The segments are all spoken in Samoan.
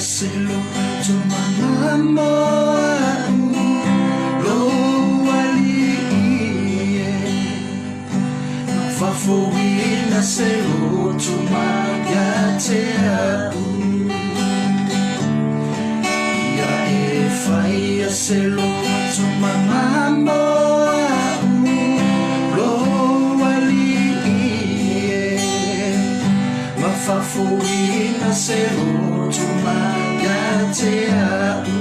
se loto mamamo a'u lou alii e Ma faafoʻina se loto mau ia te a'u. Ia e faia se loto mamamo a'u lou alii e Ma faafoʻina se loto mau ia te a'u.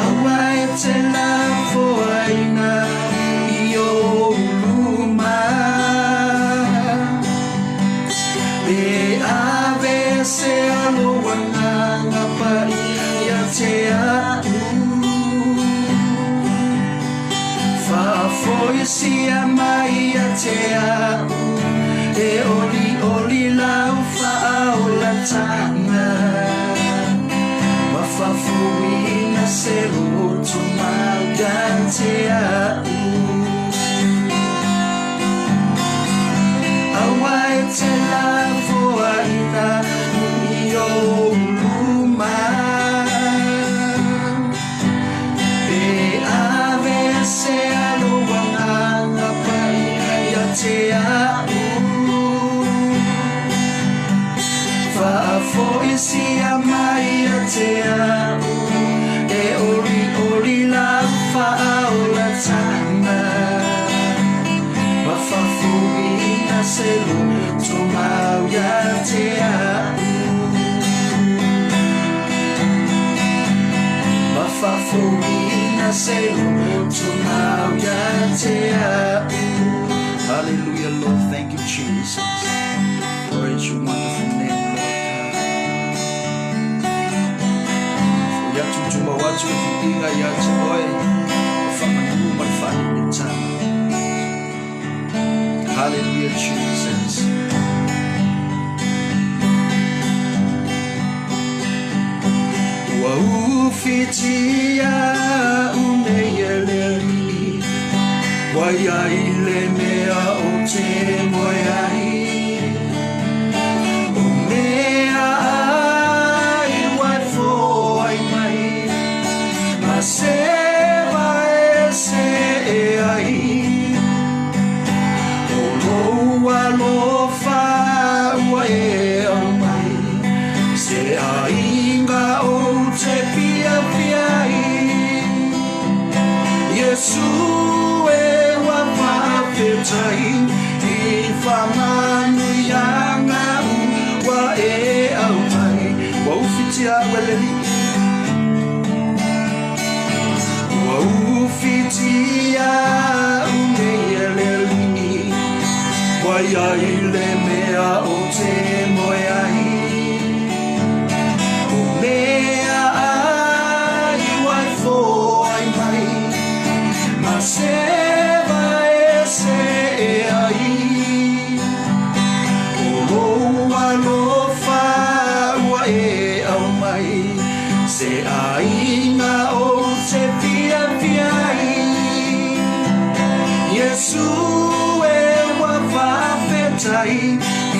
Aua e te lafoaina i ou luma, Pe aveesea lou Agaga Paia ia te a'u. Faafoisia mai ia te a'u, E olioli lau faaolataga, Ma faafoʻina se loto mau ia te a'u. Aua e te lafoaina i ou luma, Pe aveesea lou Agaga Paia ia te a'u. Faafoisia mai ia te a'u, E olioli lau faaolataga, Ma faafoʻina se loto mau ia te a'u. Ma faafoʻina se loto mau ia te a'u. Hallelujah, Lord. Thank you, Jesus. Praise your wonderful name, Lord God. Foʻi atu tumau atu le viiga ia te oe, le faamanu ma le faaleleitaga. Hallelujah, Jesus. Ua ufitia a'u nei e le Alii, ua iai le mea ou te moe ai. O mea ai ua e foai mai, ma seva e see ai. O lou alofa ua e aumai, se aiga ou te fiafia ai. Iesu e ua faafetai i faamanuiaga ua e aumai. Ua ufitia a'u e le Alii. Ua ufitia a'u nei e le Alii, ua iai le mea ou te moe ai. O mea ai ua e foai mai, ma seva e see ai. O lou alofa ua e aumai, se aiga ou te fiafia ai. Iesu e ua faafetai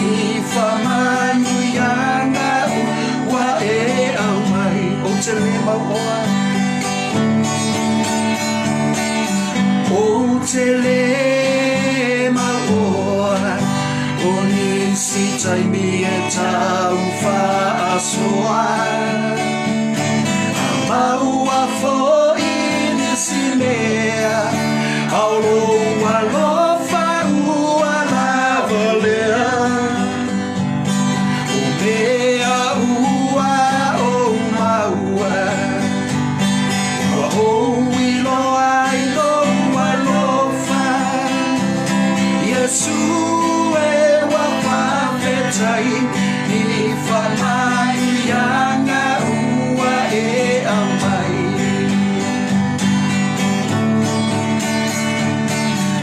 i faamanuiaga ua e aumai. Ou te le mauoa. Ou te le mauoa o nisi taimi e tau faasoa. A maua foʻi nisi mea, A o lou alofa ua lava lea. O mea ua ou maua, Ua ou iloa i lou alofa. Iesu e ua faafetai i faamanuiaga ua e aumai.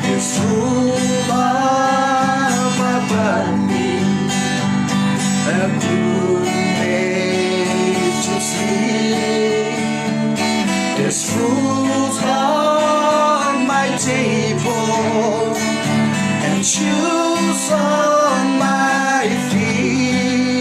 There's true love above me, a good made to see. There's fruit on my table and shoes on my feet.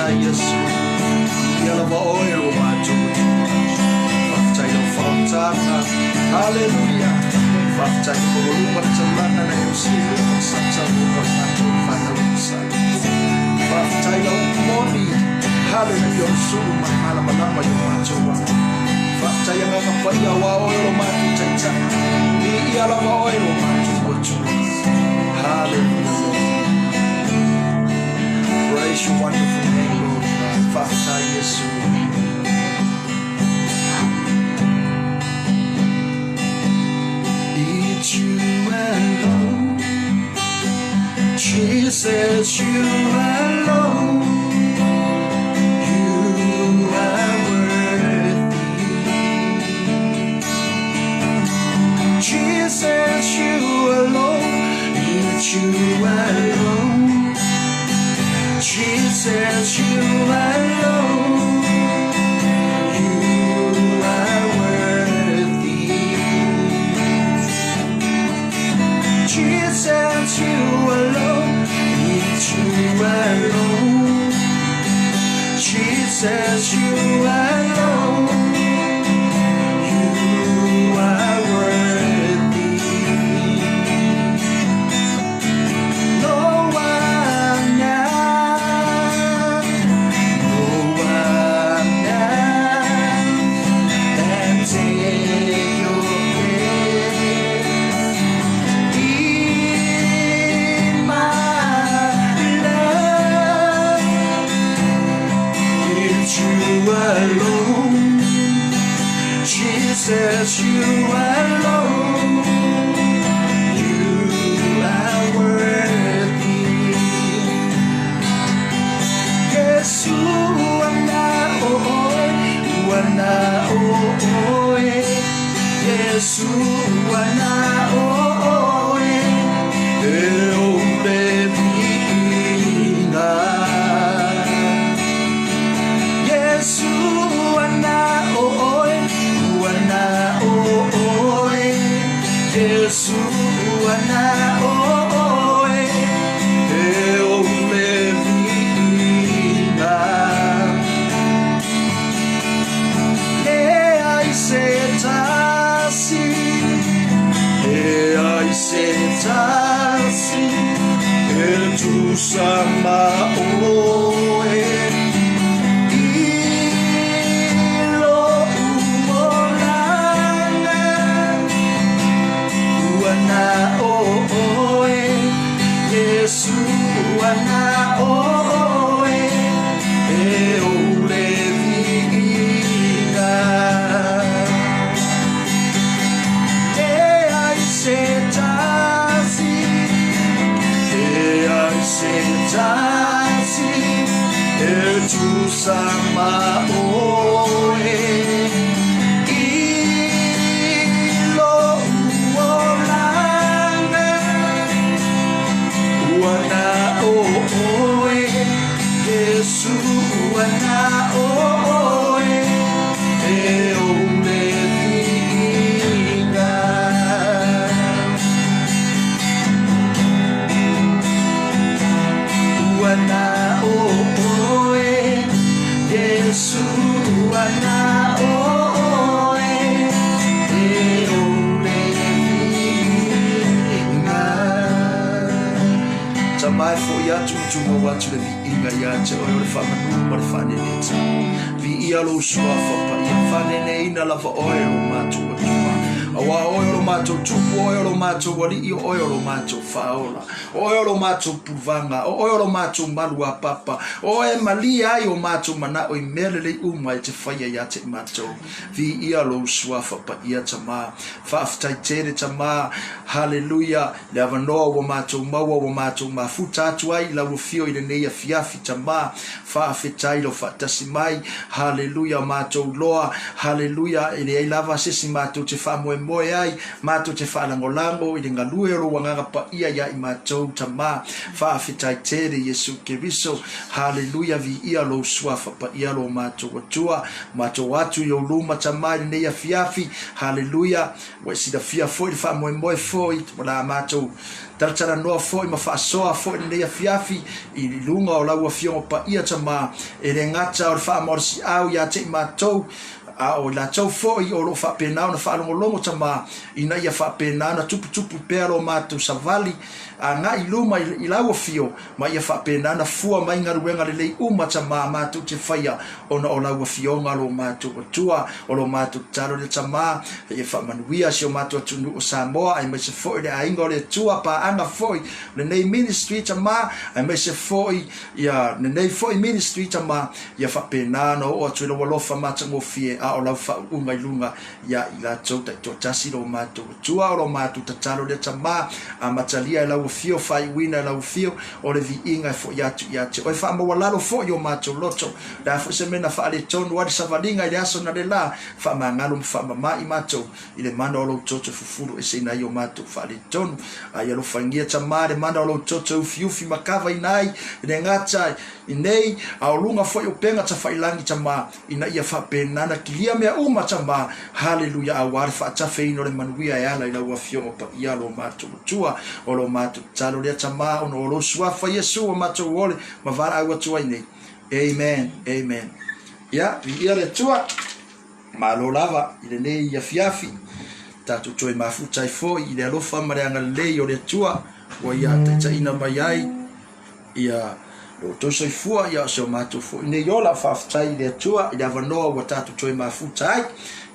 Faafetai Iesu. Viia lava oe lo matou Atua. Faafetai lau faautaga. Haleluia. Faafetai le maualuga le taulaga na e osi ai luma sa tauoga o matou fanau i Masai. Faafetai lau upu moni. Haleluia o le sulu ma le malamalama i o matou aga. Faafetai Agaga Paia aua oe o lo matou Taitai. Viia lava oe lo matou Atua. Hallelujah, Lord. Praise your wonderful name, Lord God. Faafetai Iesu. It's you alone. Jesus, you alone. You are worthy. Jesus, you alone. It's you alone. Jesus, you alone. You are worthy. Jesus, you alone. It's you alone. Jesus, you alone. You are worthy. No one else, no one else can take your place in my life. It's you alone, Jesus, you alone. You are worthy. Yesu na oe, na oe. Yesu na oe. E o le viiga. Yesu na oe, na oe. Yesu na oe. E o le viiga. Leai se tasi, leai se tasi, e tusa ma oe. I lo'u olaga, ua na o oe, Iesu ua na oe, e ou le viiga. Leai se tasi, leai se tasi, e tusa ma oe. I lo'u olaga, ua na oe, Iesu ua na oe, e ou le viiga. Ua na oe, Iesu ua na oe, e ou le viiga. Tama e fo'i atu ma tumau atu le viiga ia te oe o le faamanu ma le faaneneta. Viia lou suafa paia, faaneneina lava oe lo matou Atua. Auā o oe o lo matou Tupu, o oe o lo matou Alii, o oe o lo matou Faaola, o oe o lo matou Puvaga, o oe o lo matou Maluapapa, o oe e malie ai o matou manao i mea lelei uma e te faia ia te matou. Viia lou suafa paia, Tama. Faafetai tele, Tama. Haleluia. Le avanoa ua matou maua ua matou mafuta atu ai i lau afio i lenei afiafi, Tama. Faafetai lou faatasi mai. Haleluia, matou loa. Haleluia, e leai lava se isi matou te faamoemoe. faamoemoe ai, matou te faalagolago i le galue o lou Agaga Paia ia i matou, Tama. Faafetai tele Iesu Keriso. Haleluia, viia lou Suafa Paia lo matou Atua. Matou atu i ou luma, Tama, i lenei afiafi. Haleluia. Ua e silafia foi le faamoemoe foi o la matou talatalanoa foi ma faasoa foi i lenei afiafi i luga o lau Afioga Paia, Tama, e le gata o le faamalosiau ia te i matou, a o i latou foi o lo o faapena ona faalogologo, Tama, ina ia faapena ona tuputupu pea lo matou savali agai i luma i lau Afio, ma ia faapena ona fua mai galuega lelei uma, Tama, matou te faia ona o lau Afioga lo matou Atua. O lo matou tatalo lea, Tama, ia faamanuia si o matou atunuu o Samoa, aemaise foi le aiga o le Atua, paaga foi lenei ministry, Tama, aemaise foi ia lenei foi ministry, Tama, ia faapena ona oo atu i lou alofa matagofie a o lau faauuga i luga ia i latou taitoatasi lo matou Atua. O lo matou tatalo lea, Tama, amatalia e lau Afio, faaiuina e lau Afio, o le viiga e foi atu ia te Oe. Faamaualalo foi o matou loto, le a foi se mea na faaletonu ai le savaliga i le aso na le la, faamagalo ma faamama i matou i le mana o lou toto e fufulu eseina ai o matou faaletonu. A ia alofagia, Tama, le mana o lou toto e ufiufi ma kavaina ai le gata i nei, a o luga foi o upega tafailangi, Tama, ina ia faapena ona kilia mea uma, Tama, haleluia, aua le faatafeina o le manuia e ala i lau Afioga Paia, lo matou Atua. O lo matou tatalo lea, Tama, ona o lou Suafa Iesu ua matou ole ma valaau atu ai nei. Amen, amen. Ia, viia le Atua. Malo lava i lenei afiafi. Tatou toe mafuta ai foi i le alofa ma le agalelei o le Atua ua ia taitaiina mai ai ia lo outou soifua, ia o si o matou foi nei ola. Faafetai i le Atua i le avanoa ua tatou toe mafuta ai.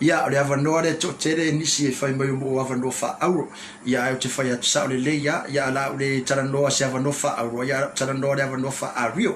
Ia, o le avanoa lea e toatele nisi e fai mai o mo avanoa faaauro. Ia, ae ou te fai atu sao lelei lava, ia o le a ou le talanoa se avanoa faaauro, ia o le a ou talanoa le avanoa faa-ario.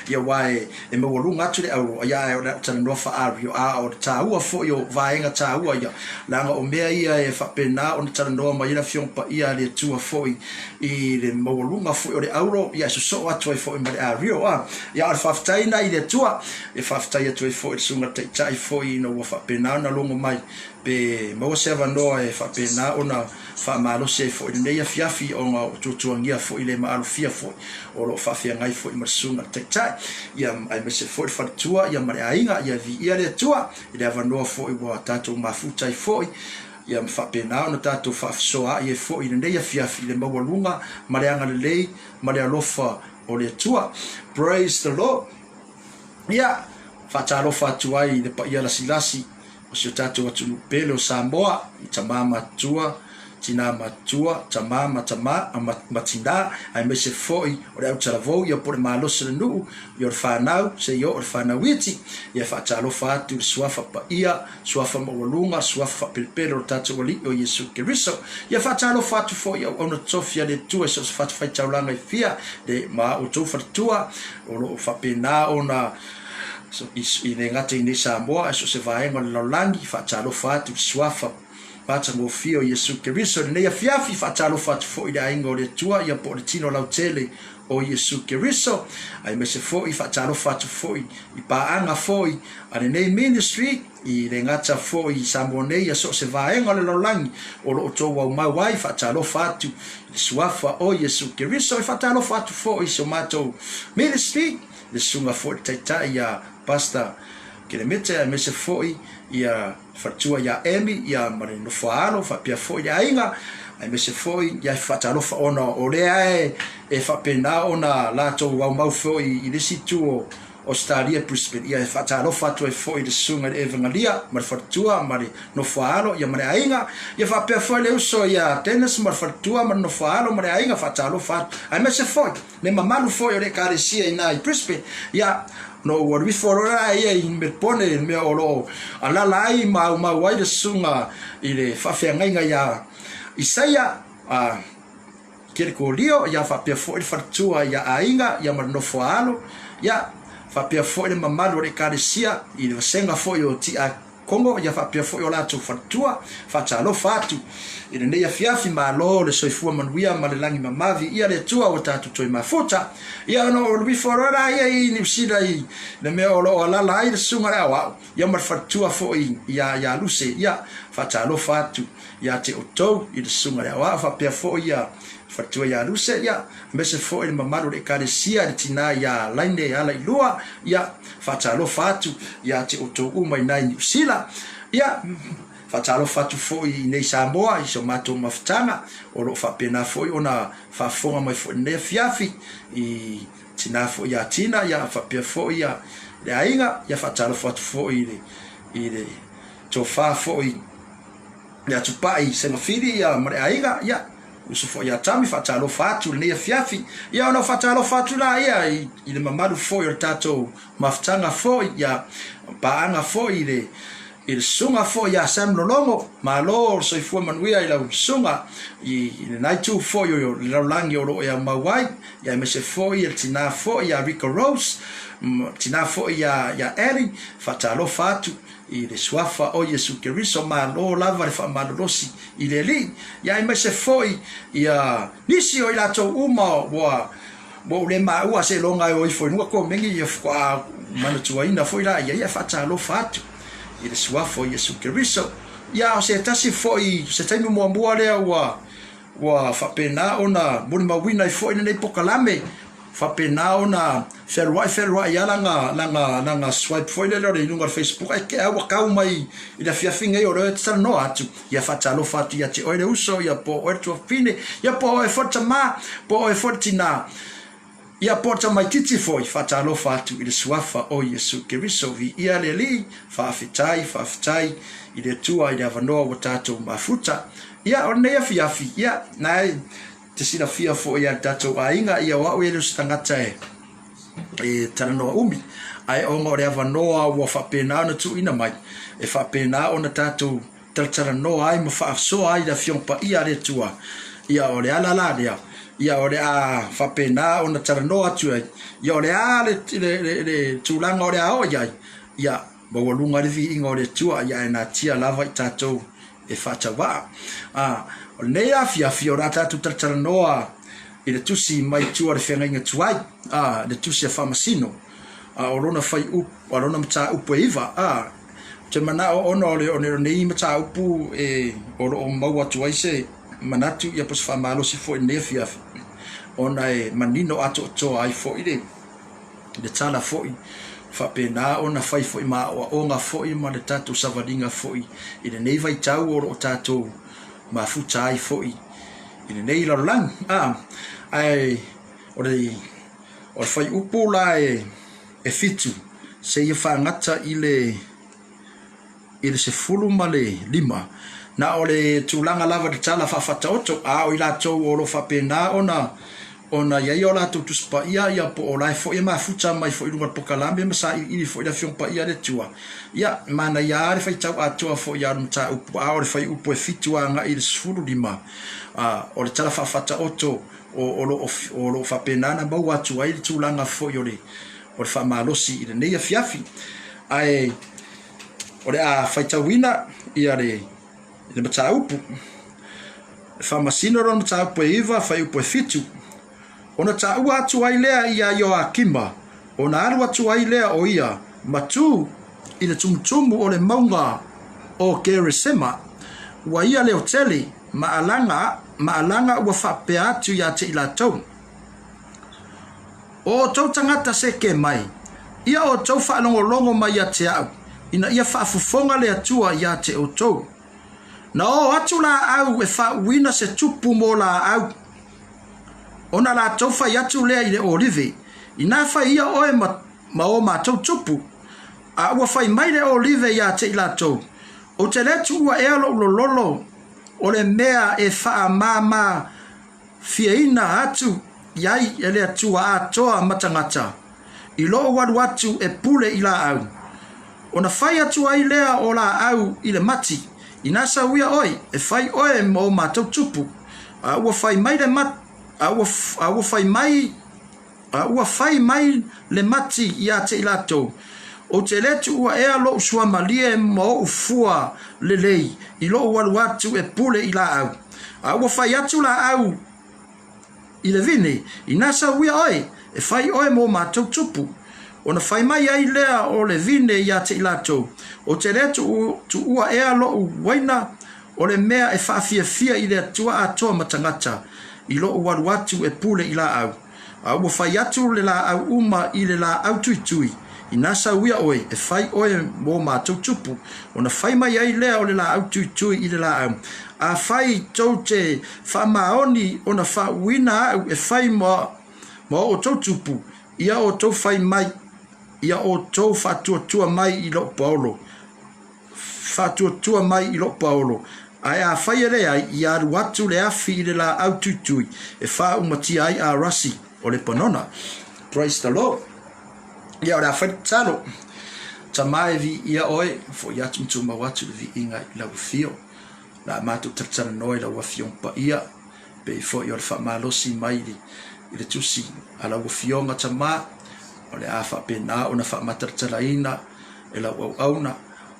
Ia, aua e maualuga atu le auro, ia ae o le a ou talanoa faa-ario. A o le taua foi o vaega taua ia, leaga o mea ia e faapena ona talanoa mai ai le Afioga Paia a le Atua foi i le maualuga foi o le auro, ia e sosoo atu ai foi ma le ario. A, ia, o le faafetai lena i le Atua, e faafetai atu ai foi i le Susuga Taitai foi ina ua faapena ona logo mai pe maua se avanoa e faapena ona faamalosi ai foi i lenei afiafi ona o tuatuagia foi le maalofia foi o lo o faafeagai foi ma le Susuga Taitai, ia, aemaise foi le faletua, ia, ma le aiga. Ia viia le Atua i le avanoa foi ua tatou mafuta ai foi, ia ma faapena ona tatou faafesoaai ai foi i lenei afiafi i le maualuga ma le agalelei ma le alofa o le Atua. Praise the Lord. Ia, faatalofa atu ai i le paia lasilasi o si o tatou atunuu pele o Samoa, i tama matutua, tinā matutua, tama ma tama, ma tinā, aemaise foi o le autalavou, ia po o le malosi o le nuu, ia o le fanau, seia oo i le fanau iti. Ia faatalofa atu i le Suafa Paia, Suafa Maualuga, Suafa Faapelepele o le tatou Alii o Iesu Keriso. Ia faatalofa atu foi i auauna tofi a le Atua i so o se fatafaitaulaga e fia, le ma outou faletua o lo o faapena ona i le gata i nei Samoa ae so o se vaega o le lalolagi. Faatalofa atu i le Suafa matagofie o Iesu Keriso i lenei afiafi. Faatalofa atu foi i le aiga o le Atua, ia po o le tino lautele o Iesu Keriso, aemaise foi faatalofa atu foi i paaga foi a lenei ministry i le gata foi i Samoa nei ia so o se vaega o le lalolagi o lo o outou aumau ai. Faatalofa atu i le Suafa o Iesu Keriso. E faatalofa atu foi i si o matou ministry, le susuga foi i le Taitai ia Pastor Kelemete, aemaise foi ia faletua ia Amy ia ma le nofoaalo faapea foi le aiga, aemaise foi ia faatalofa ona o lea e faapena ona latou aumau foi i le isi itu o Ausetalia Brisbane. Ia e faatalofa atu ai foi i le susuga i le Evangalia ma le faletua ma le nofoaalo ia ma le aiga, ia faapea foi le uso ia Dennis ma le faletua ma le nofoaalo ma le aiga. Faatalofa atu aemaise foi le mamalu foi o le Ekalesia i ina i Brisbane. Ia, ona ou alu ifo loa lea ia i Melbourne, i le mea o lo o alaala ai ma aumau ai le susuga i le faafeagaiga ia Isaia a Kerikolio, ia faapea foi le faletua ia Aiga, ia ma le nofoaalo, ia faapea foi le mamalu o le Ekalesia i le vasega foi o Tia. Kogo, ia faapea foi o latou faletua. Faatalofa atu i lenei afiafi, malo le soifua manuia ma le lagi mamavi ia le Atua ua tatou toe mafuta. Ia ona ou alu ifo loa laia i Niu Sila i le mea o lo o alala ai le susuga i le aoao, ia ma le faletua foi ia ia Luse. Ia faatalofa atu ia te outou i le susuga i le aoao faapea foi ia faletua ia Luse, ia aemaise foi le mamalu o le Ekalesia i le tina ia Laine Alailua. Ia faatalofa atu ia te outou uma i nai Niu Sila. Ia faatalofa atu foi i nei Samoa i so matou mafutaga o lo o faapena foi ona faafofoga mai foi i lenei afiafi i tina foi ia Tina, ia faapea foi ia le aiga. Ia faatalofa atu foi i le i le tofa foi ia Tupai Segafili ia ma le aiga, ia uso foi ia Tami, faatalofa atu i lenei afiafi. Ia ona faatalofa atu laia i, i le mamalu foi o le tatou mafutaga foi, ia paaga foi i le i le susuga foi ia Sam Lologo, malo le soifua manuia i lau susuga i, i lena itu foi o le lalolagi o lo o e aumau ai, ia aemaise foi le tina foi ia Rico Rose, tina foi ia, ia Ellie, faatalofa atu i le Suafa o Iesu Keriso, malo lava le faamalolosi i le Alii, ia aemaise foi ia nisi o i latou uma ua ua ou le maua seiloga e o ifo i luga komeni ia faatoa manatuaina foi laia, ia e faatalofa atu i le Suafa o Iesu Keriso. Ia o se tasi foi, se taimi muamua lea ua Ua faapena ona molimauina ai foi lenei pokalame, faapena ona fealuai fealuai lava lana, lana, lana swipe foi lele o le i luga o le Facebook, ae te i lava ua tau mai i le afiafi nei o lea e te talanoa atu, ia faatalofa atu ia te oe le uso, ia po o oe le tuafafine, ia po o oe foi le tama, po o oe foi le tina. Ia po o tamaitiiti foi, faatalofa atu i le Suafa o Iesu Keriso. Viia le Alii, faafetai, faafetai i le Atua i le avanoa ua tatou mafuta. Ia, o lenei afiafi, ia, na e te silafia foi e le tatou aiga, ia o au e le o se tagata e, e talanoa umi, ae ona o le avanoa ua faapena ona tuuina mai, e faapena ona tatou talatalanoa ai ma faasoa ai le Afioga Paia a le Atua, ia o le ala la lea, ia o le a faapena ona talanoa atu ai, ia o le a le, le, le, le tulaga o le a oo i ai, ia maualuga le viiga o le Atua, ia ae natia lava i tatou e faatauvaa. A, o lenei afiafi o le a tatou talatalanoa i le tusi mai tua o le feagaiga tuai, a, le tusi a Faamasino, a o lona faiupu, a lona mataupu e iva, a, Ou te manao ona o lenei mataupu e o lo o maua atu ai se manatu ia po o se faamalosi foi i lenei afiafi ona e manino atoatoa ai foi le le tala foi faapena ona fai foi ma aoaoga foi ma le tatou savaliga foi i lenei vaitau o lo o tatou mafuta ai foi i lenei lalolagi. A, ae o le o le fuaiupu la e e fitu seia faagata i le i le 15. Na o le tulaga lava i le tala faafaataoto, a o i latou o lo o faapena ona ona i ai o latou Tusi Paia ia po o la e foi e mafuta mai foi i luga o le pokalame ma sailiili foi i le Afioga Paia a le Atua. Ia, e manaia lava le faitau atoa foi ia le mataupu, a o le fuaiupu e 7 agai i le 15, a, o le tala faafaataoto o lo o lo o faapena ona maua atu ai le tulaga foi o le o le faamalosi i lenei afiafi. Ae o le a faitauina ia le le mataupu. E faamasino lona mataupu e 9, fuaiupu e 7. Ona taua atu ai lea ia Ioakima, ona alu atu ai lea o ia ma tu i le tumutumu o le mauga o Gerisema, ua ia leotele ma alaga, ma alaga ua faapea atu ia te i latou, O outou tagata seke mai, ia outou faalogologo mai ia te au, ina ia faafofoga le Atua ia te outou. Na oo atu laau e faauuina se tupu mo laau, ona latou fai atu lea i le olive, Inā fai ia oe ma, ma o matou tupu. A ua fai mai le olive ia te i latou, Ou te le tuua ea lou lololo o le mea e faamāmā fiaina atu i ai e le Atua atoa ma tagata, i lou alu atu e pule i laau. Ona fai atu ai lea o laau i le mati, Inā sau ia oe, e fai oe ma o matou tupu. A ua fai mai le mat, a ua, a ua fai mai, a ua fai mai le mati ia te i latou, Ou te le tuua ea lou suamalie ma ou fua lelei i lou alu atu e pule i laau. A ua fai atu laau i le vine, Inā sauia oe, e fai oe mo matou tupu. Ona fai mai ai lea o le vine ia te i latou, Ou te le tuua ea lou uaina, o le mea e faafiafia i le Atua atoa ma tagata, i lou alu atu e pule i laau. A ua fai atu le laau uma i le laau tuitui, Inā sauia oe, e fai oe mo matou tupu. Ona fai mai ai lea o le laau tuitui i le laau, Afai tou te faamaoni ona faauuina au e fai ma o outou tupu, ia outou fai mai, ia outou faatuatua mai i lou paolo. Faatuatua mai i lou paolo, ae afai e leai, ia alu atu le afi i le laau tuitui e faaumatia ai Arasi o Lepanona. Praise the Lord. Ia, o le a fai le tatalo. Tama e viia oe, foi atu ma tumau atu le viiga i lau afio. O le a matou talatalanoa i lau Afioga Paia, pei foi o le faamalosi mai i le tusi a lau Afioga Tama, o le a faapena ona faamatalatalaina e lau auauna,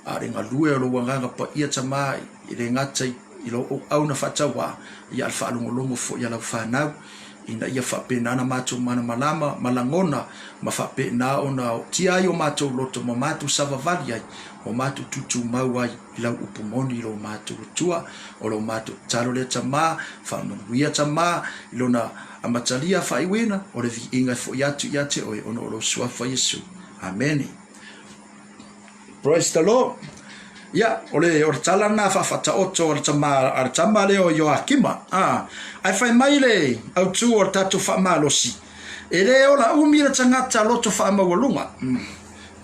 a o le galue o lou Agaga Paia Tama e le gata i lou auauna faatauā, ia a le faalogologo foi a lau fanau, ina ia faapena ona matou malamalama ma lagona ma faapena ona ootia ai o matou loto ma matou savavali ai, ma matou tutumau ai i lau upu moni i lo matou Atua. O lo matou tatalo lea Tama, faamanuia Tama i lona amatalia faaiuina o le viiga e foi atu ia te oe ona o lou Suafa Iesu. Amene. Praise the Lord. Ia, o le, o le tala lena faafaataoto a le tama, a le tama lea o Ioakima. Ah, ae fai mai le autu o le tatou faamalosi, e le ola umi le tagata loto faamaualuga.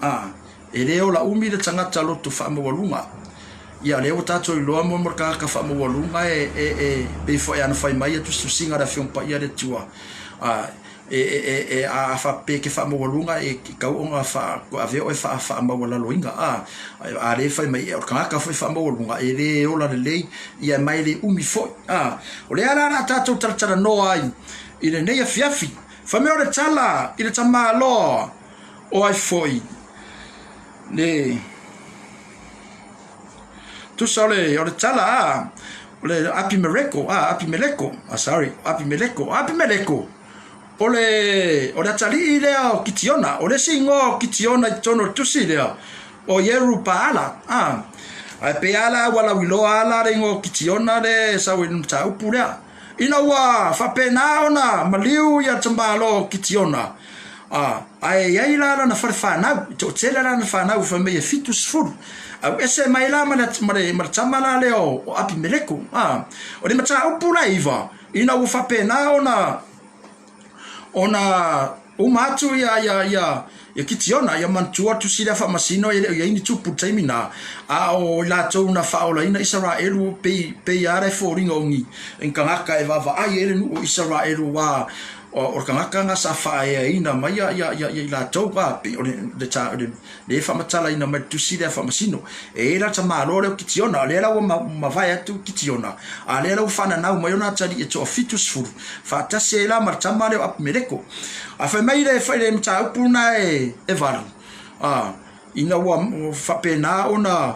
Ah, e le ola umi le tagata loto faamaualuga. Ia, lea ua tatou iloa mo mo le tagata faamaualuga e, e, e, pei foi ana fai mai a tusitusiga a le Afioga Paia a le Atua. Ah, E, e, e, e, a, a faapea e te faamaualuga e tatau ona faa, avea oe faa, faamaualaloina, a, a lea e fai mai, o le tagata foi faamaualuga e le ola lelei, ia ma e le umi foi, a. O lea la o le a tatou talatalanoa ai i lenei afiafi, fai mai o le tala i le tamaloa o ai foi le, tusa o le, o le tala, a, o le Apimeleko, a, Apimeleko, a, sorry, Apimeleko, Apimeleko, O le, o le atalii lea o Kitiona, o le isi igoa o Kitiona i totonu o le tusi lea, o Ierupaala, a. Ae pei lava la ua lauiloa lava la le igoa o Kitiona lea e sau ai i le mataupu lea. Ina ua faapena ona maliu ia le tamāloa o Kitiona, a, ae i ai la lana fale fanau, e toatele lana fanau fai mai e 70. Auese mai la ma le, ma le, ma le tama la lea o, o Apimeleko, a. O le mataupu la e iva, Ina ua faapena ona ona uma atu ia ia ia ia Kitiona, ia manatua le tusi lea faamasino e le o i ai ni tupu i le taimi na, a o i latou na faaolaina Isaraelu pei pei lava e foliga o ni ni tagata e vaavaai ai le nuu o Isaraelu aua o le tagata na sa faaeaina mai ia ia ia i latou a pei o le le le lea e faamatalaina mai le tusi lea faamasino. E i ai la le tamaloa lea o Kitiona, o lea la ua mavae atu Kitiona, a lea la ua faananau mai ona atalii e toa-70, faatasi ai la ma le tama lea o Apimeleko. A fai mai le, le mataupu lena e, e valu, a, ina ua faapena ona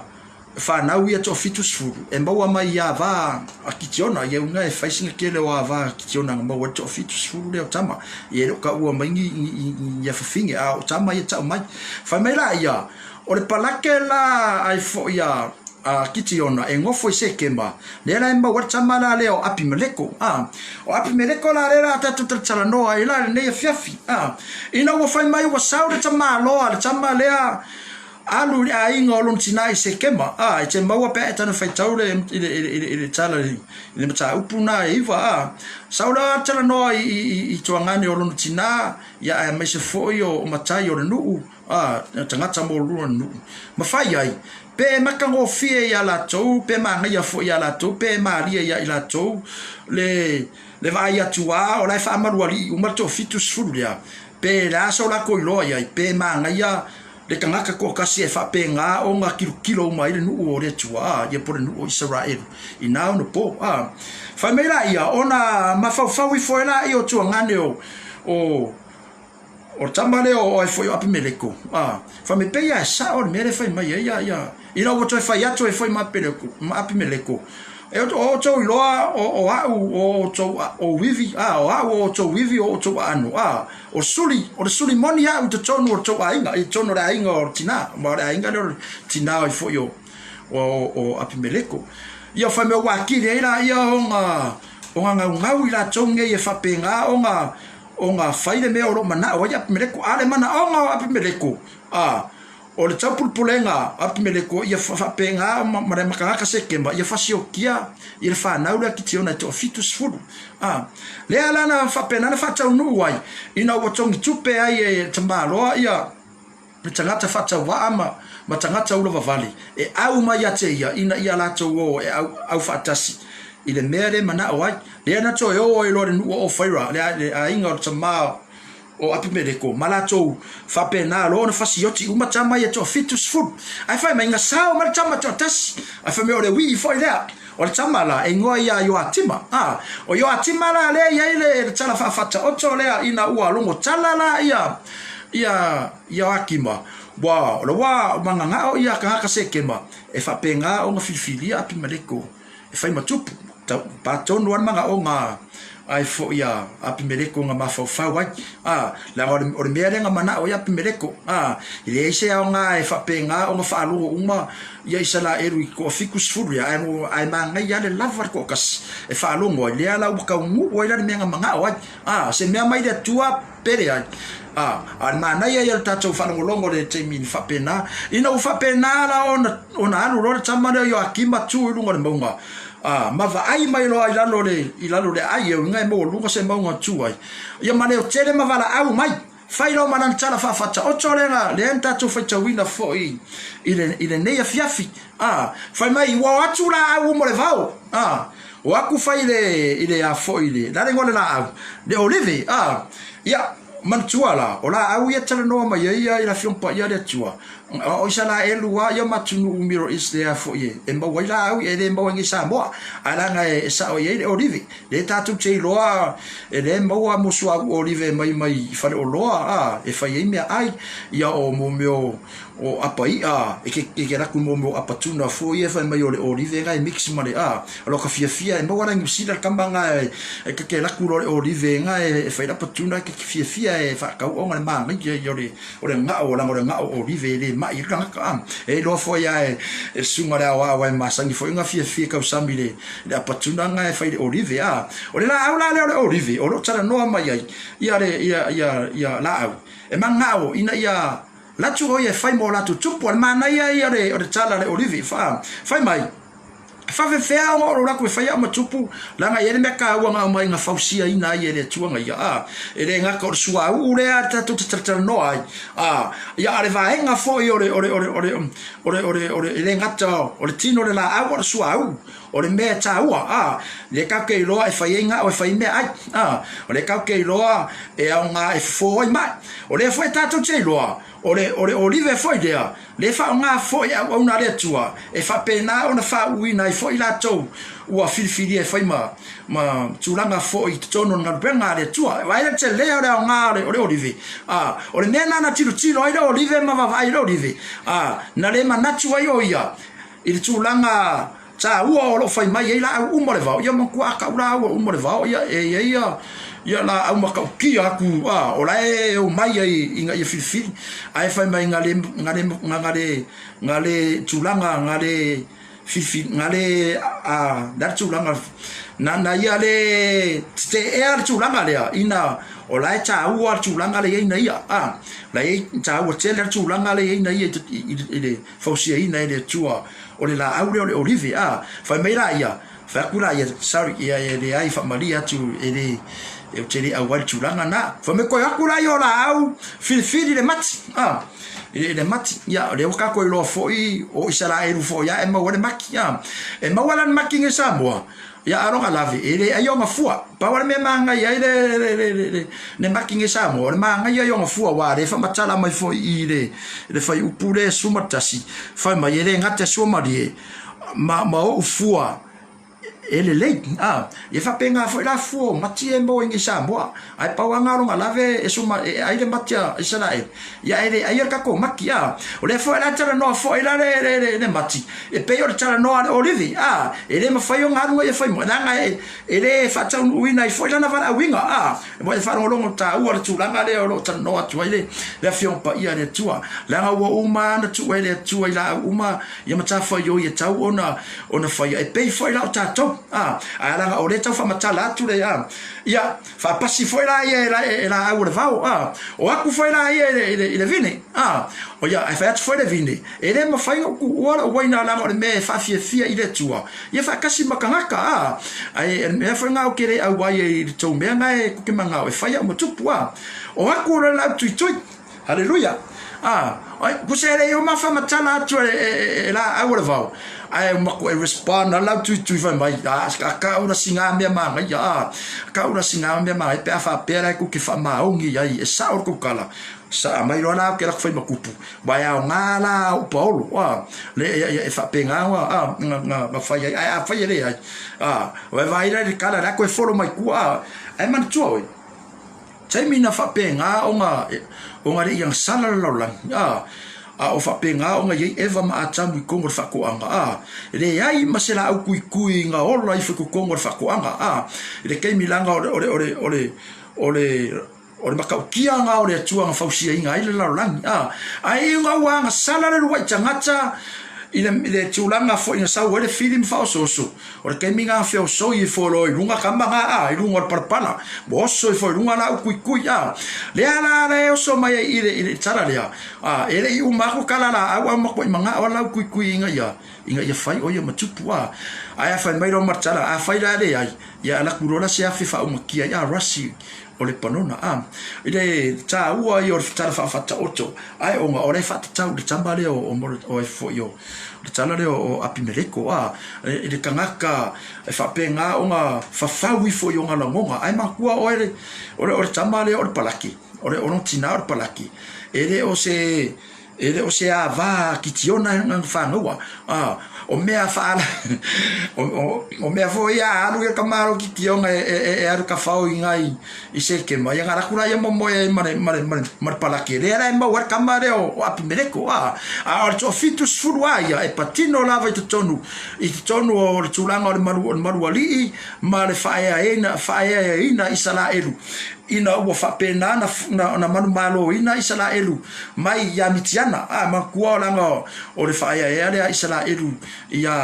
fanau ia toa-70, e maua mai i ava a Kitiona, ia uiga e fai sina tele o ava a Kitiona na maua ai le toa-70 lea o tama. Ia e le o taua mai ni, ni, ni, ni afafine, a o tama ia tau mai. Fai mai la ia, o le palake la ai foi a, a Kitiona e nofo i Sekema, lea la e maua ai le tama la lea o Apimeleko. A, o Apimeleko la lea la tatou talatalanoa ai la i lenei afiafi. A, ina ua fai mai ua sau le tamaloa, le tama lea Alu i le aiga o lona tinā i Sekema, ā, e te maua pe a e tana faitau le, i le, i le, i le, i le tala i le mataupu nā e iva, ā, sau la talanoa i, i, i, i tuagane o lona tinā, ia aemaise foi o, o matai o le nuu, ā, tagata mōlua o le nuu. Ma fai ai, pe e matagofie iā latou, pe manaia foi iā latou, pe e mālie iā i latou le, le vaai atu ā, o la e faamalualii uma le toafitusefulu lea, pe le a so latou iloa i ai, pe manaia le tagata toatasi e faapena ona kilokilo uma ai le nuu o le Atua, a, ia po o le nuu o Isaraelu, inā ona po, a. Fai mai laia, ona mafaufau ifo ai laia o tuagane o, o, O le tama lea o ai foi o Apimeleko, a, fai mai, Pei lava e sao le mea lea e fai mai ai ia, ia, ina ua toe fai atu ai foi ma Apimeleko, ma Apimeleko, E o outou iloa o, o au o outou o ivi, a, o au o outou ivi o outou aano, a, o suli, o le suli moni au i totonu o le tou aiga, i totonu o le aiga o le tinā, ma o le aiga lea o le tinā ai foi o, o, o Apimeleko. Ia fai mai ua atili ai laia ona, ona naunau i latou nei e faapena ona, ona fai le mea o lo o manao ai Apimeleko. A o le manaoga o Apimeleko, a, o le taupulepulega o Apimeleko ia faapena ma le tagata Sekema ia fasiokia i le fanau lea Kitiona e toafitusefulu. A, lea la na faapena ona faataunuu ai ina ua togitupe ai e tamaloa ia le tagata faatauvaa ma, ma tagata ulavavale e au mai ia te ia ina ia latou o e au, au faatasi i le mea lea e manao ai. Lea na toe o ai loa le nuu o Ofaira, le, le aiga o le tama o Apimeleko ma latou faapena loa ona fasioti uma tama ia toafitusefulu. Ae fai mai, na sao mai le tama toatasi, ae fai mai o le uii foi lea. O le tama la, e igoa ia Ioatima. A, o Ioatima la lea e i ai le, le tala faafaataoto lea ina ua logo tala la ia, ia Ioakima, ua, o le ua magagao ia tagata Sekema e faapena ona filifilia Apimeleko e fai ma tupu. Tau, pā tonu lava le manaoga ai foi a Apimeleko na mafaufau ai. A, leaga o le, o le mea lea na manao ai Apimeleko. A, e leai se aoga e faapena ona faalogo uma ia Isaraelu i toafitusefulu ia, ae, ae manaia lava le lava le toatasi e faalogo ai, lea la ua taunuu ai la le mea na manao ai. A, se mea mai le Atua pele ai. A, a o le manaia ia o le tatou faalogologo i le taimi na faapena. Ina ua faapena la ona, ona alu loa le tama lea o Ioakima tu i luga o le mauga, a, ma vaai mai loa i lalo o le, i lalo o le aai e uiga e maualuga se mauga tu ai. Ia ma leo tele ma valaau mai. Fai loa ma lana tala faafataoto lea na, lea na tatou faitauina foi i le, i lenei afiafi. A, fai mai, ua o atu laau uma o le vao. A, o aku fai i le, i le a foi i le, le a le igoa o le laau? Le olive. A, ia, manatua la, o laau ia e talanoa mai ai ia i le Afioga Paia a le Atua. O Isalaelu lava ia ma atunuu Middle East lea foi e, e maua ai laau ia, e le maua i nei Samoa. Ae leaga e, e sao i ai le olive. Lea tatou te iloa e le maua mo suauu olive mai mai i faleoloa a, e fai ai meaai. Ia o mo mea o, o apa i'a, e ke, e ke laku mo mea o apa tuna foi ia fai mai o le olive nga e mix ma le a. O ka fiafia e maua la i Niu Sila le kama nga e, e ke ke laku loa le olive nga e, e fai le apa tuna e ke fiafia e faakau ona le manaia ia o le, o le gao, leaga o le gao olive e le ma'i ai le tagata a. E iloa foi a e, e le susuga i le aoao e masani foi ona fiafia e tausami i le, le apatuna na e fai le olive a. O le laau la lea o le olive o lo o talanoa mai ai ia le ia ia ia laau e manao ina ia latu o ia e fai mo latou tupu. O le manaia ia o le o le tala le olive fa fai mai e faafefea ona o lo latou e fai au ma tupu leaga e i ai le mea taua na aumai na fausiaina ai e le Atua na ia a. E le gata o le suauu lea tatou te talatalanoa ai a, ia a o le vaega foi o le o le o le o le O le, o le, o le, e le gata o le tino o le laau a o le suauu, o le mea e taua, a, lea tatou te iloa e fai ai gao e fai ai meaai, a, o lea tatou te iloa e aoga e fofo ai mai. O lea foi tatou te iloa, o le, o le olive foi lea, lea e faaaoga foi e auauna a le Atua, e faapena ona faauuina ai foi latou ua filifilia e fai ma, ma tulaga foi i totonu o le galuega a le Atua. Vaai le tele o le aoga o le, o le olive. A, o le mea lena na tilotilo ai le olive ma vaavaai i le olive. A, na le manatu ai o ia i le tulaga taua o lo o fai mai ai laau uma o le vao. Ia manatua a tau laau uma o le vao, ia e i ai ia, ia laau matautia atu, a, o la e omai ai ina ia filifili. Ae fai mai na le, na le, na le, na le tulaga, na le, Fifi, na le, a, le a le tulaga, na, na ia le teteea le tulaga lea, ina o la e taua le tulaga lea e i ai na ia, a, la e i ai, taua tele le tulaga lea e i ai na ia i, i, i le fausiaina e le Atua o le laau lea o le olive, a, fai mai la ia, fai atu la ia, sorry, ia e leai, faamalie atu, e le, ou te le auai i le tulaga na. Fai mai, koe atu la ia o laau, filifili le mati, a. I le mati, ia, o lea ua tatou iloa foi o Isaraelu foi lava e maua ai le mati, a. E maua la le mati nei i Samoa, ia, a o lona lave, e le ai ona fua. Pau lava le mea e manaia ai le, le, le, le, le, le mati nei i Samoa, o le manaia ia ona fua, aua o lea e faamatala mai foi i le, le fuaiupu lea e 11, fai mai, e le gata e suamalie ma, ma ou fua. e lelei, a, ia faapena foi la fua o mati ia e maua i nei Samoa. Ae pau lava na o lona lave e suma e ai le mati a Isaraelu, ia ae le aia le tatou mati, a. O lea foi la e talanoa foi la le, le, le, le mati, e pei o le talanoa a le olivi, a, e le mafai ona alu ia fai mai, leaga e, e le faataunuuina ai foi lana valaauina, a. Ua e faalogologo taua le tulaga lea o lo o talanoa atu ai le, le Afioga Paia a le Atua, leaga ua uma ona tuu e le Atua i laau uma ia matafaioi e tau ona, ona faia, e pei foi la o tatou, a, ae leaga o lea e tau faamatala atu le, a, ia, faapasi foi la ia e, la, e, e laau o le vao, a, o aku foi la ia i le, i le, i le vine, a, o ia, ae fai atu foi le vine, e le mafai ona ou tuua lou uaina leaga o le mea e faafiafia i le Atua, ia faatasi ma tagata, a, ae o le mea foi lena ou te le auai ai i le tou mea na e tou te manao e fai au ma tupu, a, o aku o le laau tuitui. Haleluia! A, ai, tusa e le i uma faamatala atu e, e, e, e laau o le vao, ae matuai respond a lau tuitui fai mai, a, a kau la singa mea manaia, a, kau la singa mea manaia pe a faapea la e tou te faamaoni ai, e sao le tou tala, sa aumai loa la ou te alu atu fai ma tupu, aua e aoga la au paolo, a, le, e, e, e faapena ona, a, na, na, na fai ai, ae afai e leai, a, vaevae la i le tala, la e toe follow mai tua, a, ae manatua oe, Taimi na faapena ona ona le i agasala le lalolagi, a, a o faapena ona i ai Eva ma Atamu i totonu o le faatoaga, a, e leai ma se laau tuitui na ola ifo i totonu o le faatoaga, a, i le taimi leaga o le, o le, o le, o le, o le, o le matautia na o le Atua na fausiaina ai le lalolagi, a, ae ina ua agasala le uluai tagata i le, i le tulaga foi na sau ai le fili ma faaosooso, O le taimi na feosoi ifo loa i luga tama na a, i luga o le palapala, ua oso ifo i luga laau kuikui a. Lea la la e oso mai ai i le, i le tala lea, a, e le i uma aku kala laau a matuai manao a lau kuikui ina ia, ina ia fai o ia ma tupu a. Ae a fai mai loa ma le tala, afai la e leai, ia ala atu loa la se afe faaumakia ai a rasi o Lepanona a. I le taua ia o le tala faafaataoto, ae ona o la e faatatau i le tama lea o, o, o ai foi o, le tala lea o Apimeleko, a, i le tagata e faapena ona fafau ifo i ona lagona, ae manatua oe le, o le, o le tama lea o le palaki, o le, o lona tina o le palaki, e le o se, E le o se ava Kitiona e na whanaua. A, o mea whaala, o, o, o mea foi ia alu ia ka malo Kitiona e, e, e, e alu ka whao i ngai i Sekema. Ia ngā rakura ia momoe ai ma le, ma le, ma le, ma le palake. Lea la e mau ai le kama lea o, o Apimeleko. A, a o le toafitusefulu a ia e patino lava i totonu, i totonu o le tulaga o le malu, o le malualii ma le whaeaeina, whaeaeaina Isaraelu. Ina ua faapena na, na, na manumaloina Isaraelu mai iā Mitiana, ā, manatua leaga o le faaeaea lea a Isaraelu iā,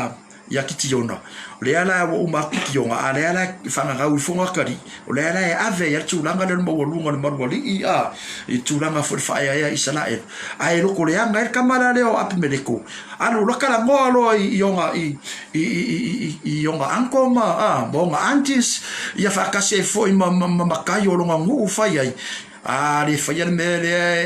iā Kitiona. O lea la ua uma atu Kitiona, a lea la e faagagau ifo Gatali, o lea la e ave ai le tulaga lea o le maualuga o le malualii, ā, i le tulaga foi o le faaeaea a Isaraelu. Ae loko leaga ai le tama la lea o Apimeleko, alu loa talanoa loa i, i ona, i, i, i, i, i, i ona uncle ma, ā, ma ona aunties, ia faatasi ai foi ma, ma, ma matai o lona nuu fai ai, A le faia le mea lea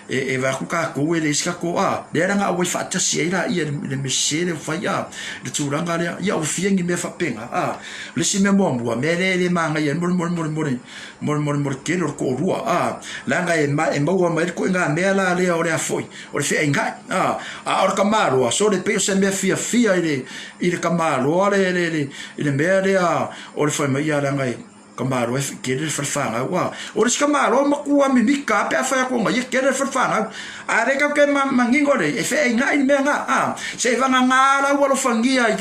e vaai atu tatou e leai se tatou a, lea la na auai faatasi ai laia i le mea sese lea ua fai a, le tulaga lea, ia ua fia ni mea faapena a. O le isi mea muamua, mea lea e le manaia ai mo le mo le mo le mo le mo le mo le mo le tele o le toalua a, leaga e maua mai ai le ituaiga mea la lea o le a foi, o le feainai a. A o le tamaloa, sole pei o se mea fiafia i le i le tamaloa le le i le mea lea o le fai mai ia leaga e Ka malo e tele le fale fanau a. O le isi ka malo matua mimika a pe a fai atu ona ia tele le fale fanau. A le kau ke manino le e feainai le mea nga a. Se i vagana la ua alofagia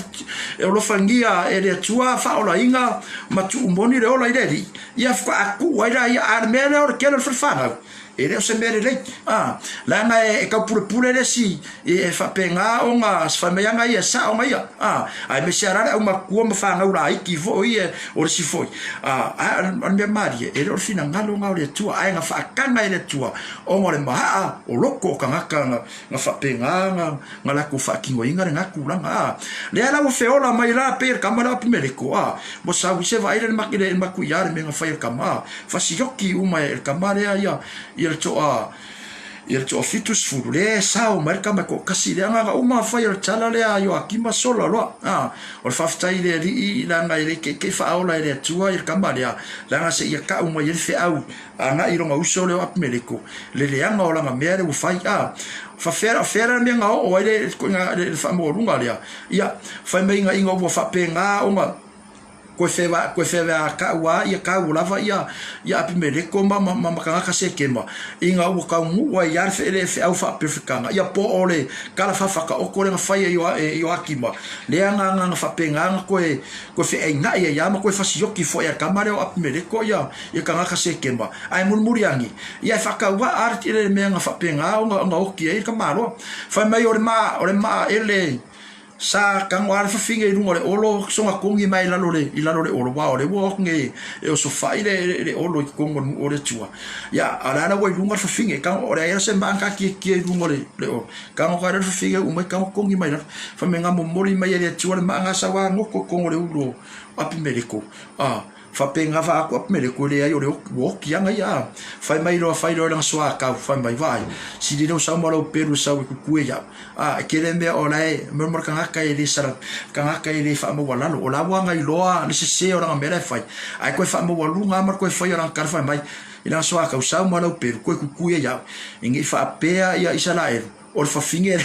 e alofagia e le Atua faaolaina ma tuu moni le ola i le Alii. Ia faatoa tuu ai la ia a le mea lea o le tele o le fale fanau. E le o se mea lelei, a, leaga e taupulepule le isi e faapena ona fai mai ana ia, e sao ana ia, a, aemaise lava la le aumatua ma fanau laiti foi ia o le isi foi, a, a o le mea malie, e le o le finagalo lena o le Atua, ae na faataga e le Atua ona o le mahaa o loko o tagata na faapena ona na latou faatinoina lena tulaga, a. Lea la ua feola mai la pei le tama lea o Apimeleko, a, ua sau i se vaai le matuia le mea na fai e le tama, a, fasioki uma e le tama lea ia, ia le toa, Ia le 70, lea e sao mai le tama e toatasi le agaga uma fai o le tala lea a Ioakima sola loa. A, o le faafetai i le Alii leaga e le teitei faaola e le Atua ia le tama lea, leaga se ia tau mai ai le feau agai i lona uso lea o Apimeleko, le leaga o lana mea lea ua fai. A, fafea, o fea la le mea na oo ai le, le, le faamaualuga lea? Ia, fai mai ina, ina ua faapena ona Koe whewa, koe wheweakau a ia kau lava ia, ia Apimeleko ma, ma, ma, ma tagata Sekema, i nga ua taunuu ai ia le whe, le wheau whaaperewhekanga, ia po o le kala whawhakaoko le nga whai e e Ioakima, lea nga, nga, nga whapenganga nga koe, koe wheaingai ai ia ma koe whasioki fo e kama lea o Apimeleko ia, ia tagata Sekema, ae murimuri angi, ia e whakaua a le le mea nga whapenga o nga, nga oki ai le kamaloa. Whai mai o le maa, o le maa ele, Sa tango a le fafine i luga o le olo soga kogi mai lalo le i lalo le olo wa o le ua oge e osofai le le olo i totonu o le nuu o le Atua. Ia a o le a la ua i luga le fafine tango o le ai se maa na taatietie i luga o le le olo tango ka le fafine uma i tango kogi mai lalo. Fai mai na momoli mai e le Atua le maa na sau a goto i totonu o le ulu o Apimeleko. A Faapena va aku Apimeleko e leai o le ua oki ana ia a. Fai mai loa fai loa i lana soakau, fai mai, Vaai, sili lou sau ma lou pelu e sau e kukue iau. A, e kele mea o lae, mea mo le kangaka e le sala, kangaka e le faamaualalo, o la ua gailoa le sese o lana mea la e fai, ae koe faamaualuga a ma le koe fai o lana tala fai mai i lana soakau, sau ma lau pelu, koe kukue iau. I nei faapea ia Isaraelu. O le fafine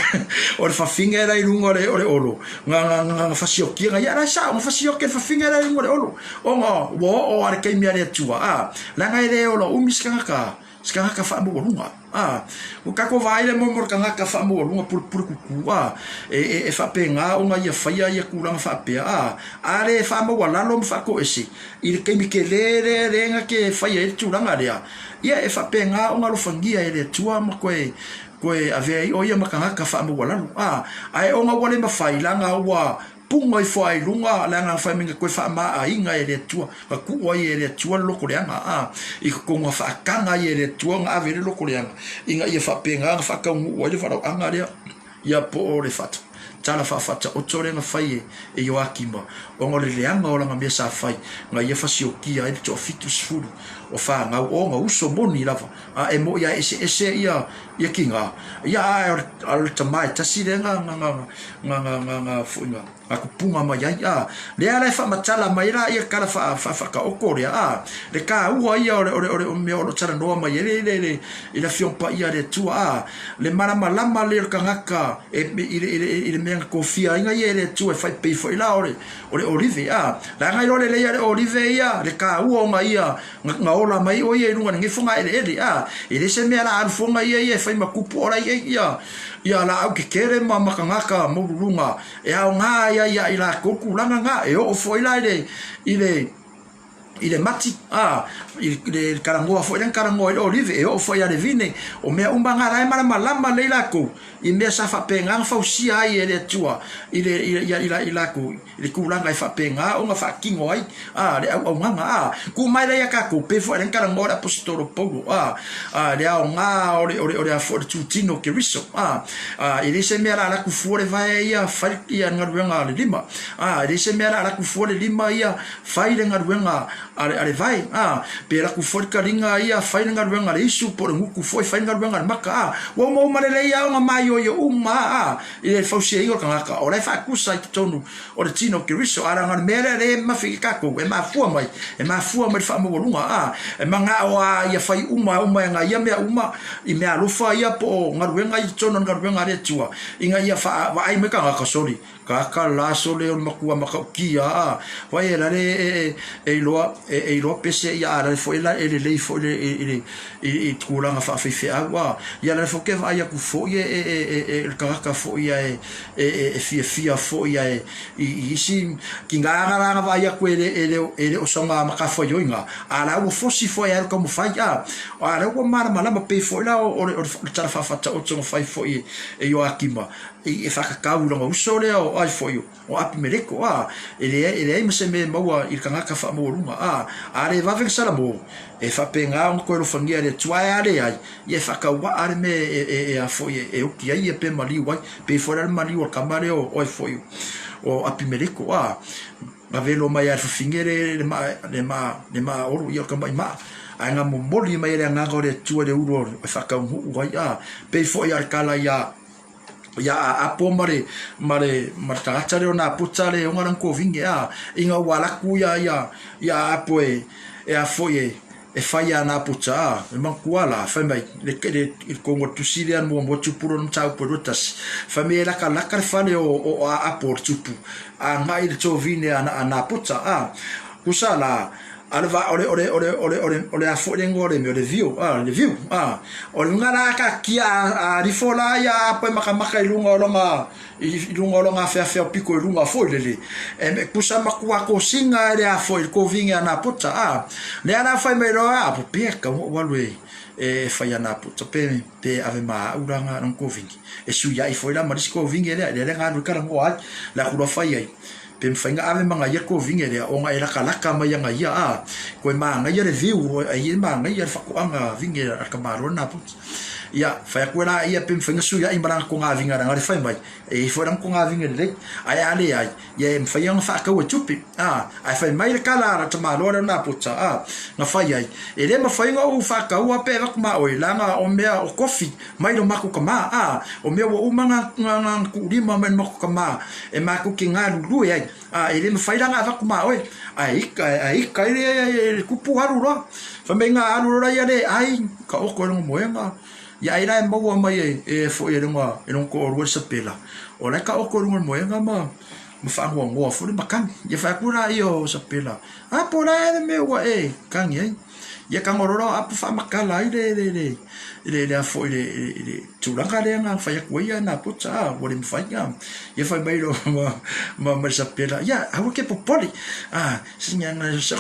o le fafine la i luga o le o le olo nga nga nga nga fasiokia nga ia la sa nga fasiokia le fafine la i luga o le olo ona ua oo a le taimi a le Atua a leaga e le ola umi se tagata se tagata faamaualuga a ua tatou vaai le mo mo le tagata faamaualuga pulepule kuku a e e e faapena ona ia faia ia tulaga faapea a a le faamaualalo ma faatoese i le taimi tele lea lea na te faia ai le tulaga lea ia e faapena ona alofagia e le Atua ma toe Koe avea ai ʻo ia ma tagata faamaualalo. A, ae ona ua le mafai, leaga ua puna ifo ai luga, leaga na fai mai na koe faamaʻaiga e le Atua, na tuu ai e le Atua le loko leaga, a, i totonu na faataga ai e le Atua na ave ai le loko leaga, ina ia faapena ona faataunuu ai le valaauaga lea, ia po o le tala faafaataoto lea na fai e Ioakima, ona o le leaga o lana mea sa fai, na ia fasiokia ai le toafitusefulu o fanau, o ona uso moni lava. A e moʻi a eseese ia ia kiga, ia a o le tama e tasi lea nga nga nga nga nga nga nga foi nga nga kupunga mai ai a lea la e faamatala mai la ia kala faa faa faataoto lea a le taua ia o le o le o le mea o lo o talanoa mai ai le le le i le Afioga Paia a le Atua a le malamalama lea o le tagata e i le i le i le mea na tofia ai ia e le Atua e fai pei foi la o le o le olive a leaga iloa lelei a le olive ia le taua ona ia Na ola mai ʻo ia i luga o lenei fogaeleele, a e leai se mea la alu foga ia ia e fai ma kupu ola ai ia ia laau kekele ma ma kagaka maululuga e aoga ai ai ia i lakou tulaga na e oo foi la i le i le i le mati a i le talanoa foi lea na talanoa ai le olive e oo foi ia le vine o mea uma na la e malamalama lelei lakou i mea sa faapena ona fausia ai e le Atua i le i i lakou I le tulaga e faapena ona faatino ai a le auaunaga a kū mai lea iā tatou, pei foi o lea na talanoa le Aposetolo Paulo a, a le aoga o le, o le, o le a foi o le tūtino o Keriso a, a e leai se mea o le a alu atu fua le vae ia fai ia le galuega a le lima a, e leai se mea o le a alu atu fua le lima ia fai le galuega a le, a le vae a, pe alu atu fua le taliga ia fai le galuega a le isu po o le gutu foi fai le galuega a le maka a, ua umauma lelei lava ona maioio uma a, I le fausiaina o le tagata, o la e faatusa i totonu o le tino o Keriso, a leaga o le mea lea lea e mamafi i tatou, e mafua mai, e mafua mai le faamaualuga, a, e manao a ia fai uma uma e na ia mea uma i mea alofa ia po o galuega i totonu o le galuega a le Atua, ina ia faa, vaai mai tagata, soli, tagata la sole o le matua matautia, a, vai e lale e, e, e iloa, e, e iloa pese ia, a lale foi la e lelei foi le, i, i, i, i tulaga faafaifeau, a, ia lale foi ke vaai atu foi e, e, e, e, e le tagata foi ia e, e, e, e fiafia foi ia e, i, i isi kiga aga la na vaai atu e le, e le, e le o saoga matafaioi-ga, a la ua fosi foi ai le taumafai, a, a lea ua malamalama pei foi la o, o le, o le tala faafataoto na fai foi e, e Ioakima, i, e faatatau i lona uso lea o ai foi o, O Apimeleko, ā, e leai, e leai ma se mea e maua i le tagata faamaualuga, ā, a le vave le Salamo, e faapena ona toe alofagia e le Atua, ae a leai, ia e faatauaa le mea e, e, e a foi, e, e oki ai ia pe maliu ai, pei foi la le maliu o le tama lea o, o ai foi, o Apimeleko, ā, gavelo mai lava e le fafine le, le maa, le maa, le maa olo, ia o le tama'i maa. Ae nga momoli mai e le Agaga o le Atua i le ulu e faataunuu ai, a, pei foi a le tala ia ia a Apo ma le ma le ma le tagata lea o Napota le ona lana kovine a ina ua alu atu ia ia ia a Apo e e a foi e e fai ia Napota a e manatua la fai mai le le i totonu o le tusi lea muamua tupu lona mataupu e 21 fai mai e latalata le fale o o a Apo le tupu agai i le tovine a a Napota a tusa la A o le va, o le, o le, o le, o le, o le, o le a foi le igoa o le mea, o le view, a, le view, a. O luga la taatia a, a rifo la ia apo e matamata i luga o lona, i luga o lona afeafea o piko i luga foi lele. E tusa matua tosina e le a foi le kovine a Napota, a. Lea la fai mai loa apo, pe tatau ona ou alu e, e fai a Napota, pe, pe ave ma au la lana kovine. E suiai foi la ma le isi kovine lea, lea la na alu ai talanoa ai, le atu loa fai ai. Pe mafai ona ave ma na ia kovine lea ona e latalata mai ana ia a koe manaia le view ai e manaia le faatoaga vine a le tamaloa lena puta. Ia fai atu e la ia pe mafai ona suiai ma lana toga vine leaga le fai mai e i ai foi lana toga vine lelei ae a leai ia e mafai ona faatau e tupe a ae fai mai le tala a le tamaloa lea o Napota a na fai ai e le mafai ona ou faataua pe avatu ma oe leaga o mea o kofi mai lo matou tama, a, o mea ua uma na, na, na tuulima mai le matou tama e matou te galulue ai, a, e le mafai la na avatu ma oe, ae ika, ae ika ai le, le kupu alu loa. Fai mai na alu loa ia le ai, ka oko e lona moega, ia ai la e maua mai e, e foi e lona, e lona toalua le sapela, o la e ka oko i luga o le moega ma, ma faanoanoa foi le makani. Ia fai atu laia o sapela, a, po o le a le mea ua e kagi ai. Ia ka ngaro loa apu faamatala ai le le le le le a foi le le tulaga lea na fai atu ai ia Napota a ua le mafai a ia fai mai loa ma ma ma le sapela ia aua ke popole a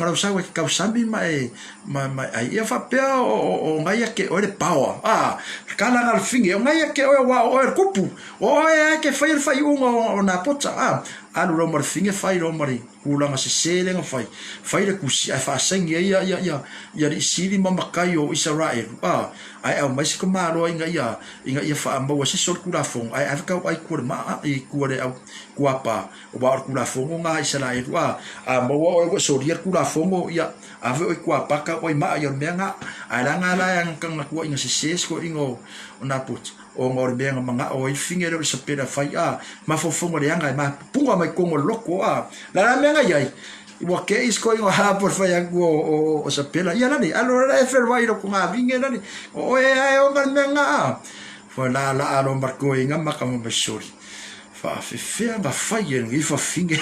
lau sau e ke tausami ma e ma ma ai ia faapea o o o ngai ia ke oe le power a kala na le finge o ngai ia ke oe aua o oe le kupu o oe lava e ke faia le faaiuga o Napota a alu loa ma le finge fai loa ma le Tulaga sese lea na fai, fai le kusi ae faasaini ai ia, ia, ia, i alii sili ma matai o Isaraelu, a, ae aumai se tamaloa ina ia, ina ia faamaua se isi o le Tulafono, ae ave tauai i tua o le maa, i tua o le au kuapa, aua o le Tulafono lena a Isaraelu, a, a maua oe ua e solia le Tulafono, ia, ave oe i kuapa tauai maa, ia o le mea lena. Ae leaga la e ana tuuaiga sese se toeaina o Napoti. Ona o le mea na manao ai le fine lea o le sapela fai a mafaufauga leaga e mapuga mai totonu o le loto a. Le a la mea na i ai? Ua kei isi koiga o hapo le fai atu o sapela ia lale alo la e felwai lo ko ngā lale o oe ae ona le mea ngā a. Fai la la alo marko inga maka ma mai sori. Faafefea na fai e lenei fafine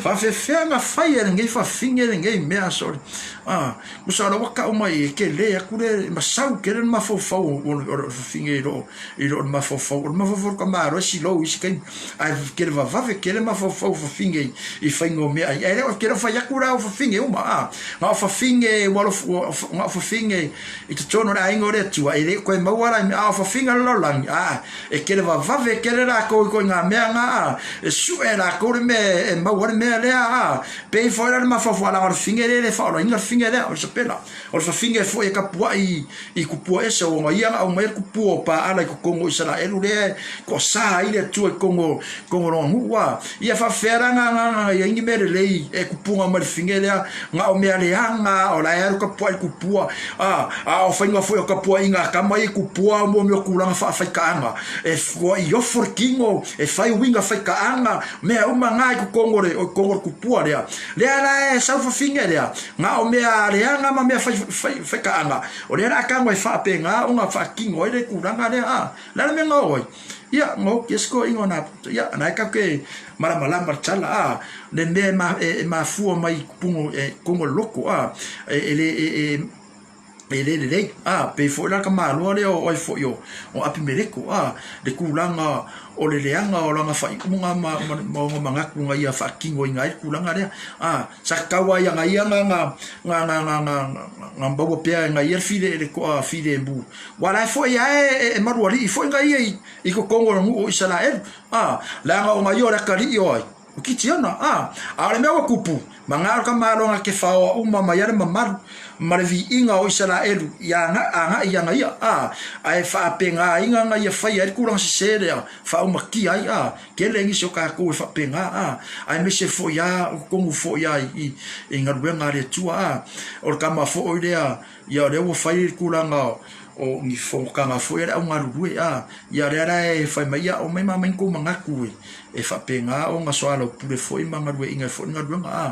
Faafefea na fai e lenei fafine lenei mea sole a Tusa o la ua tau mai e tele atu le masau tele le mafaufau o le fafine i lo i lo le mafaufau o le mafaufau o le tamaloa e silou i isi taimi ae tele vavave tele mafaufau o fafine i faiga o mea ai ae le o ke le o fai atu la o fafine uma a na o fafine ua na o fafine i totonu o le aiga o le Atua e le toe maua la i mea a o fafine o le lalolagi a E kele vavave kele lakou i koiga mea nga a, e sue e lakou le mea e maua ai le mea lea a, pei foi la le mafaufau o le fafine lea e le faaolaina le fafine lea, o le sapela. O le fafine foi e kapuai i kupua ese ona ia na aumaia le kupua o Paala i totonu o Isaraelu lea e toasa ai le Atua i totonu o lona nuu a. Ia faafefea la nga nga i ai ni mea lelei e kupuga mai le fafine lea, na o mea leaga o la e alu kapuai i le kupua a, a o faiga foi o kapuaiga a tama ia i kupua mo mea o tulaga faafaikaaga e i ofo le kino e fai uiga faikaaga mea uma na i totonu o le o totonu o le kupua lea lea la e sau fafine lea na o mea leaga ma mea fai fai faikaaga o lea la a tago e faapena ona faatino ai le tulaga lea a le a le mea na oo ai ia na oti ai se toeaina o Naputa ia na e tatou te malamalama le tala a le mea e mafua mai i totonu o le loto a e le e le lelei a pei foi la le tamaloa lea o ai foi o Apimeleko a le tulaga o le leaga o lana faaiuga ma ona manatu na ia faatinoina ai le tulaga lea a sa tatau lava ia ia na maua pea e ia le file le toa filemu aua la e foi lava e malualii foi ia i totonu o le nuu o Isaraelu a leaga o ia o le atalii o ai o Kitiona a a o le mea ua tupu manao le tamaloa na te faoa uma mai ai le mamalu. ma le viiga o Isaraelu i agai i ana ia, ā, a e faapegāina ana ia faia ai le tulaga sese lea, faaumatia ai, ā, tele nisi o tatou e faapena, ā, aemaise foi lava o totonu foi lava i, i galuega a le Atua, ā, o le tama foi lea, ia o lea ua fai le tulaga o ni fonotaga foi a le au galulue, ā, ia o lea la e fai mai, ia omai ma aumai ni tou manatu e, e faapena ona soalaupule foi ma galueaiina ai foi le galuega, ā,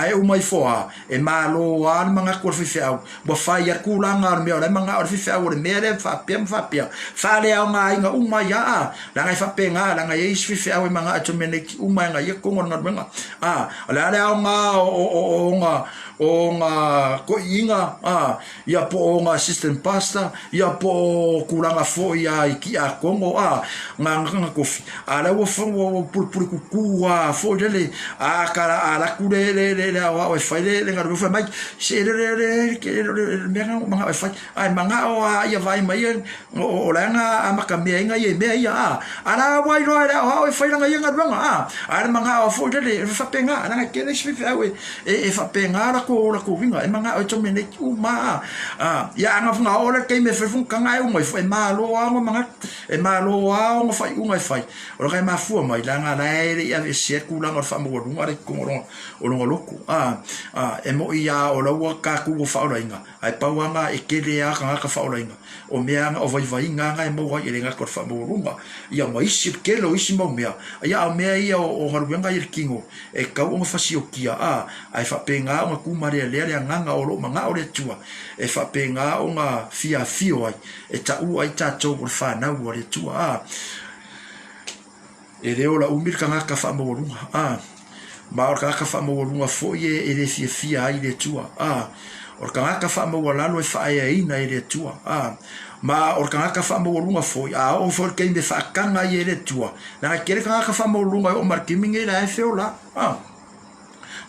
ae uma ifo lava, e malo lava le manatu o le faifeau, ua fai lava le tulaga o le mea o la e manao le faifeau o le mea lea e faapea ma faapea, faaleaogaina uma ai lava, ā, leaga e faapena, leaga e i ai isi faifeau e manao e terminate uma e ana ia totonu o le galuega, ā, o le a le aoga o ona o ona toeaiina, ā, ia po o ona assistant pastor, ia po o tulaga foi a i tiakono, a, nga nga tofi, a la ua ua pulupulu kuku a foi lele, a ka a laku le le le le aoao e fai le le galuega fai mai, se le le le le le mea na manao e fai, ae manao a ia vaai mai ia o la na amatamea ai ia i mea ia, a, a la ua iloa e le aoao e fai lana ia galuega, a, a le manao foi lele e faapena, leaga e tele isi faifeau e e faapena latou latou uiga, e manao e dominate uma a, a, ia a na oo lea i le taimi e fai fonotaga e uma ifo, e malo lava ona manatu, e malo lava ona faaiuga e fai, o le mea e mafua mai, leaga o la e le i aveesea le tulaga o le faamaualuga lea i totonu o lona loto, a, a, e moni lava o la ua tatou ua faaolaina, ae pau lava lena e tele lava tagata faaolaina, o mea lava na, o vaivaiga lava na e maua ai e le gata o le faamaualuga, ia ma isi, le tele o isi mau mea, ia a o mea ia o galuega ia i le kino, e tatau ona fasiokia, a, ae faapena ona tumalealea le agaga o lo o manao le Atua, e faapena ona fia afio ai, e taua ai tatou o le fanau a le Atua, a. E le ola umi le tagata faamaualuga, a, ma o le tagata faamaualuga foi e le fiafia ai le Atua, a, o le tagata faamaualalo e faaeaina e le Atua, a, ma o le tagata faamaualuga foi, a oo foi i le taimi e faataga ai e le Atua, leaga e tele tagata faamaualuluga e oo mai i le taimi lenei la e feola, a.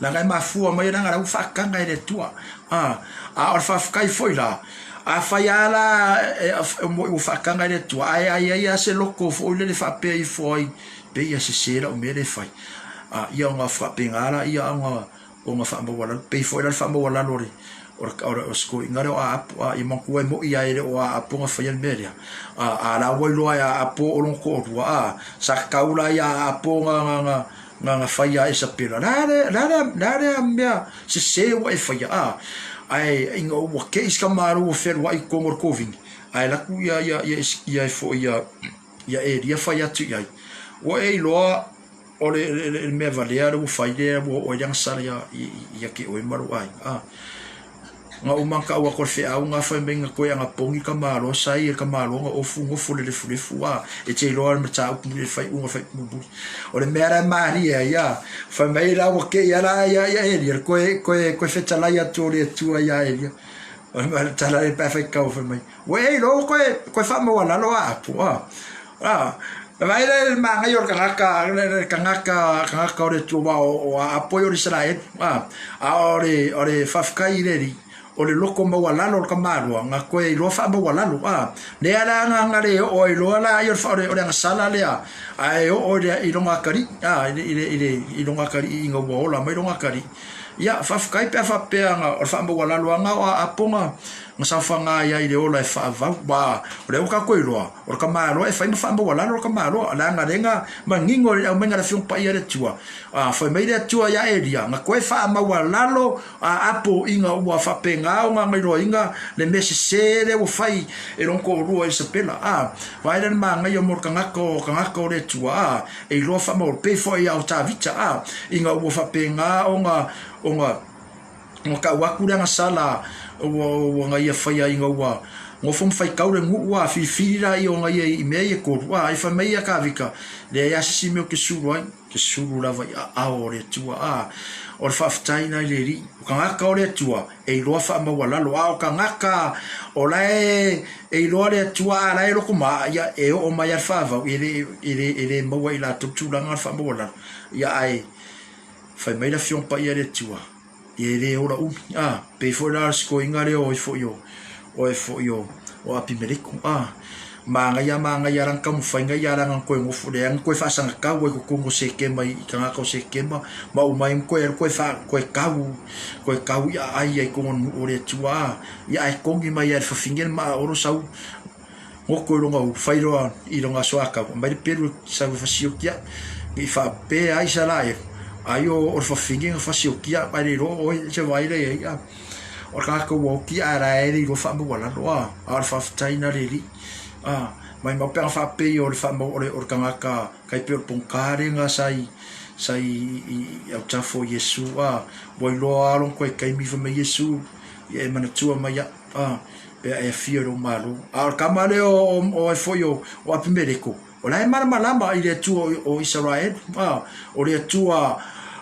Leaga e mafua mai leaga la ua faataga e le Atua, a. A o le faafetai foi la, afai lava la e moni ua faataga e le Atua, ae a i ai lava se loto foi lele faapea ifo ai, pei e sese lau mea lea e fai, a, ia ona faapena lea ona ona faamaualalo. Pei foi la le faamaualalo o le o le sikoiga lea o Aapo, a ia manatua e moni lava e le o Aapo na faia le mea lea, a a la ua iloa e Aapo o lona toalua, a sa tatau la ia Aapo na na na faia e Isapela, le a le le a le a lea mea sese ua e faia, a ae ina ua te i si tamāluu ua fealuai i totonu o le kovini, ae alu atu ia ia ia ia foi ia ia Elia fai atu i ai, ua e iloa o le le le mea valea lea ua fai lea ua oo ai le agasala ia ia te oe ma lou aiga, a. Na uma ona tau atu o le feau na fai mai na toe anapogi tamaloa sa ia le tamaloa na ofu nofo le lefulefu a e te iloa le mataupu le faaiuga o le faaiuga mulimuli. O le mea la e malie ai a fai mai la ua kei a la ia ia Elia le koe koe koe fetalai atu o le Atua ia Elia. O le tala le pe faitau fai mai ua e iloa ua koe koe faamaualalo a apo a. A vaai le manaia o le tagata le tagata tagata o le Atua aua o Aapo ia o le Isaraelu a a o le o le faafetai i le Alii o le loto maualalo o le tamaloa na toe iloa faamaualalo a lea la na na le oo ai loa laia o le o le agasala lea ae oo i le i lona atalii a i le i le i lona atalii ina ua ola mai lona atalii. Ia faafetai pe a faapea na o le faamaualalo lava na o Aapo na na saofaga ai i le ola e faavau aua o lea ua tatou iloa O le tamaloa e fai ma faamaualalo le tamaloa, leaga lea na manino i le aumaiga a le Afioga Paia a le Atua. A fai mai le Atua ia Elia, na toe faamaualalo a Apo ina ua faapena ona gailoaina le mea sese lea ua fai e lona toalua Isapela. A vaai la le manaia mo le tagata o tagata o le Atua, a e iloa faamaualalo, pei foi ia o Tavita, a ina ua faapena ona ona Ua tau atu le agasala ua na ia faia ina ua nofo ma faitau le nuu a filifili laia o na ia i mea ia e tolu a e fai mai ia Tavita, leai a se isi mea ou te sulu ai, ou te sulu lava i aao o le Atua a o le faafetai na i le Alii. O tagata o le Atua e iloa faamaualalo a o tagata o la e e iloa le Atua a la e loko ma ia e oo mai a le faavau e le e le e le maua i latou tulaga o le faamaualalo ia ae fai mai le Afioga Paia a le Atua ia e le ola umi, a, pei foi la o le sikoiga lea o oe foi o, oe foi o, o Apimeleko, a. Manaia manaia lana taumafaiga ia lana na toe nofo lea na toe faasagatau ai i totonu o Sekema i tagata o Sekema ma uma ai ma toe alu toe faa toe tau toe tau i aai ai i totonu o le nuu o le Atua a. Ia ae togi mai lava e le fafine le maa o Olo sau goto i lona fai loa i lona soatau aumai le pelu e sau e fasioki au. Ne i faapea ai Isaraelu ai o le fafine na fasioki au ae le iloa o oe se vaai la i ai a. O le tagata ua oti ae la e le iloa faamaualalo a, a o le faafetai na le alii a. Maimau pe ana faapei o le faamau o le tagata tai pei o le pogata lena sa i sa i i autafa o Iesu a, ua iloa lava lona toe taimi fai mai Iesu ia e manatua mai au a pe a e afio i lou malo. A o le tama lea o ai foi o Apimeleko, o la e malamalama i le Atua o Isaraelu, a, o le Atua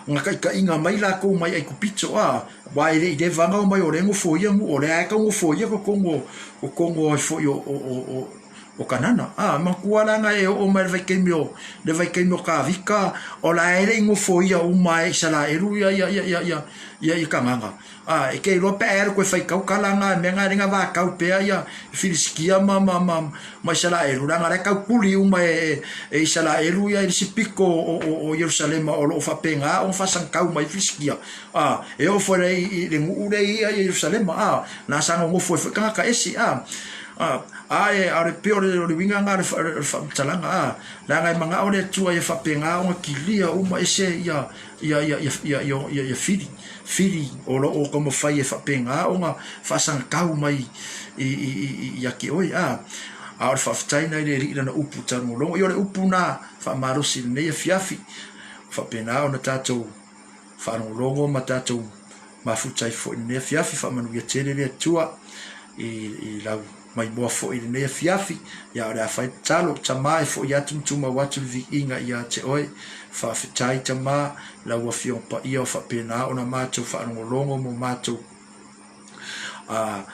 na taitaiga mai lakou mai Aikupito, a, aua e le i leva ona omai o lea e nofoia nuu, o lea lava e tau nofoia totonu o ai foi o Kanana. A, manatua la na e oo mai i le vaitaimi o le vaitaimi o Kavika, o la e le i nofoia uma e Isaraelu ia Kanana. A, e te iloa pe a e alu koe faitau tala na, mea na e le na vatau pea ia Filisitia ma, ma, ma, ma Isaraelu, leaga o la e taupuli uma e, e Isaraelu ia i le isi pito o, o, o Ierusalema o lo o faapena ona faasagatau mai Filisitia. A, e oo foi la i, i le nuu lea i ia Ierusalema, a, na sa nonofo ai foi tagata ese, a, a, a e, a o le pei o le, o le uiga na o le, o le faamatalaga, a, leaga e manao le Atua ia faapena ona kilia uma ese ia, ia, ia, ia, ia, ia, ia, ia fili. Fili o lo o taumafai e faapena ona faasagatau mai ia te oe. A, a o le faafetai na i le Alii i lana upu taugologo. Ia o le upu na faamalosi i lenei afiafi, faapena ona tatou faalogologo ma tatou mafuta ai foi i lenei afiafi. Faamanuia tele le Atua i lau maimoa foi i lenei afiafi, ia o le a fai tatalo, Tama e foi atu ma tumau atu le viiga ia te oe. Faafetai Tama, lau Afioga Paia o faapena ona matou faalogologo mo matou a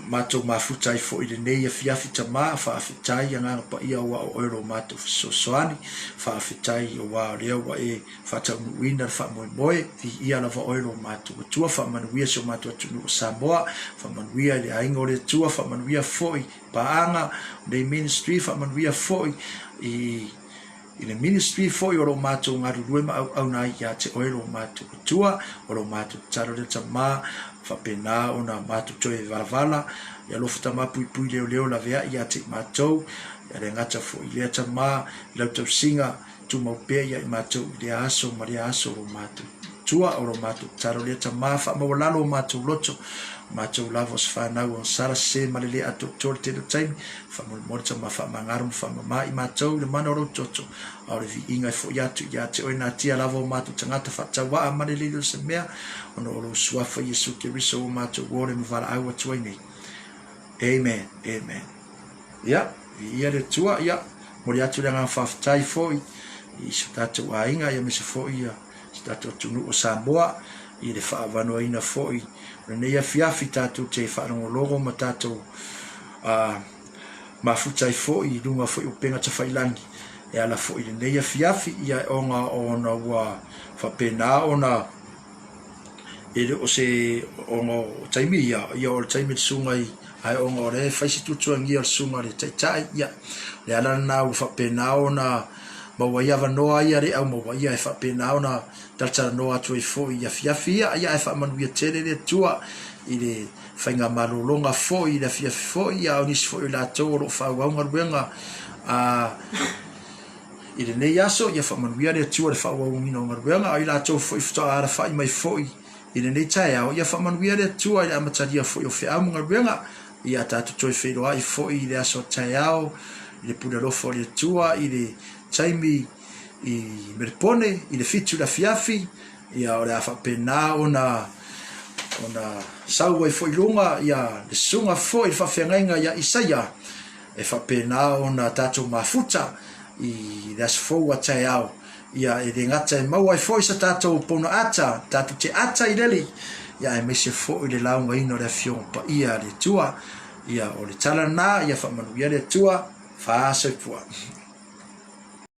matou mafuta ai foi i lenei afiafi Tama, faafetai Agaga Paia aua o oe lo matou fesoasoani, faafetai aua o lea ua e faataunuuina le faamoemoe, viia lava oe lo matou Atua, faamanuia si o matou atunuu o Samoa, faamanuia i le aiga o le Atua, faamanuia foi i paaga o lenei ministry, faamanuia foi i i le ministry foi o lo matou galulue ma auauna ai ia te oe lo matou Atua, o lo matou tatalo lea Tama, faapena ona matou toe valavala, e alofa Tama puipui leoleo laveai ia te i matou, ia le gata foi i lea Tama, i lau tausiga, Tumau pea ia i matou i lea aso ma lea aso o lo matou tua, o lo matou tatalo lea Tama, faamaualalo o matou loto, o matou lava o se fanau agasala, sese ma le le atoatoa le tele o taimi, faamolemole Tama faamagalo ma faamama i matou i le mana o lou toto, a o le viiga e foi atu ia te oe natia lava o matou tagata faatauaa ma le le o se mea, ona o lou Suafa Iesu Keriso ua matou ole ma valaau atu ai nei. Amen. Amen. Ia, viia le Atua, ia, momoli atu le agaga faafetai foi i so tatou aiga, ia aemaise foi ia so tatou atunuu o Samoa i le faaavanoaina foi o lenei afiafi tatou te faalogologo ma tatou mafuta ai foi i luga foi o upega tafailangi e ala foi i lenei afiafi, ia ona ona ua faapena ona E le o se ona o taimi ia, ia o le taimi le susuga i, ae ona o lea e fai se tuatuagia o le susuga i le Taitai, ia, o le ala lena ua faapena ona maua ai avanoa ia le aumaua, ia e faapena ona talatalanoa atu ai foi i afiafi ia, ia ae faamanuia tele le Atua i le faigamalologa foi i le afiafi foi, ia a o nisi foi o i latou o lo o faaauau galuega a I lenei aso, ia faamanuia le Atua i le faaauauina o galuega, a o i latou foi faatoa alafai mai foi i lenei taeao, ia faamanuia le Atua i le amatalia foi o feau ma galuega, ia tatou toe feiloai foi i le aso taeao, i le pule alofa o le Atua, i le taimi i Melepone, i le 7 i le afiafi, ia o le a faapena ona ona sau ai foi i luga ia le susuga foi i le faafeagaiga ia Isaia, E faapena ona tatou mafuta i le aso fou a taeao, ia e le gata e maua ai foi sa tatou pona ata, tatou te ata i le Alii, ia aemaise foi le laugaina o le Afioga Paia a le Atua. Ia o le tala lena, ia faamanuia le Atua, fa soifua.